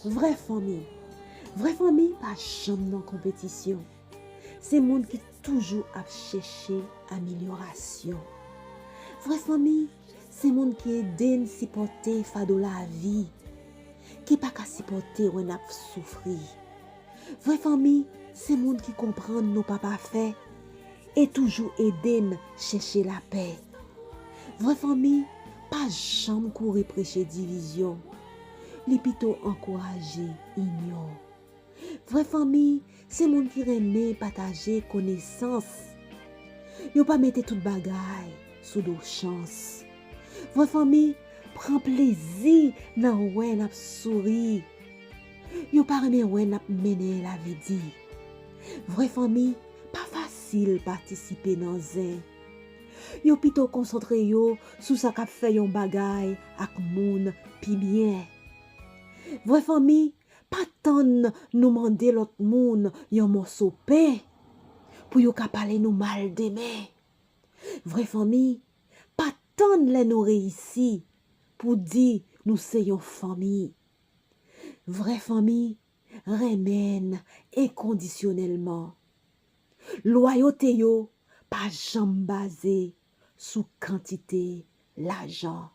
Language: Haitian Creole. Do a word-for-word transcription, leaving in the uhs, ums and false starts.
Vrè fanmi. Vrè fanmi pa janm nan konpetisyon. Se moun ki toujou ap chèche amelyorasyon. Vrè fanmi, se moun ki ede n sipòte fado lavi, ki pa ka sipòte wè n ap soufri. Vrè fanmi, se moun ki konprann nou pa pafè e toujou ede n chèche lapè. Vrè fanmi pa janm kouri preche divizyon. Li pito ankouraje inyon. Vrè fanmi se moun ki renmen pataje konesans. Yo pa mete tout bagay sou do chans. Vrè fanmi pran plezi nan wè n ap souri. Yo pa renmen wè n ap mennen lavi di. Vrè fanmi pa fasil patisipe nan zen. Yo pito konsantre yo sou sa k ap fè yon bagay ak moun pi byen. Vrè fanmi pa tann nou mande lòt moun yon mòso pen pou yo ka pale nou mal demen. Vrè fanmi pa tann lè nou reyisi pou di nou se yon fanmi. Vrè fanmi renmen n enkondisyonèlman. Lwayote yo pa janm baze sou kantite lajan.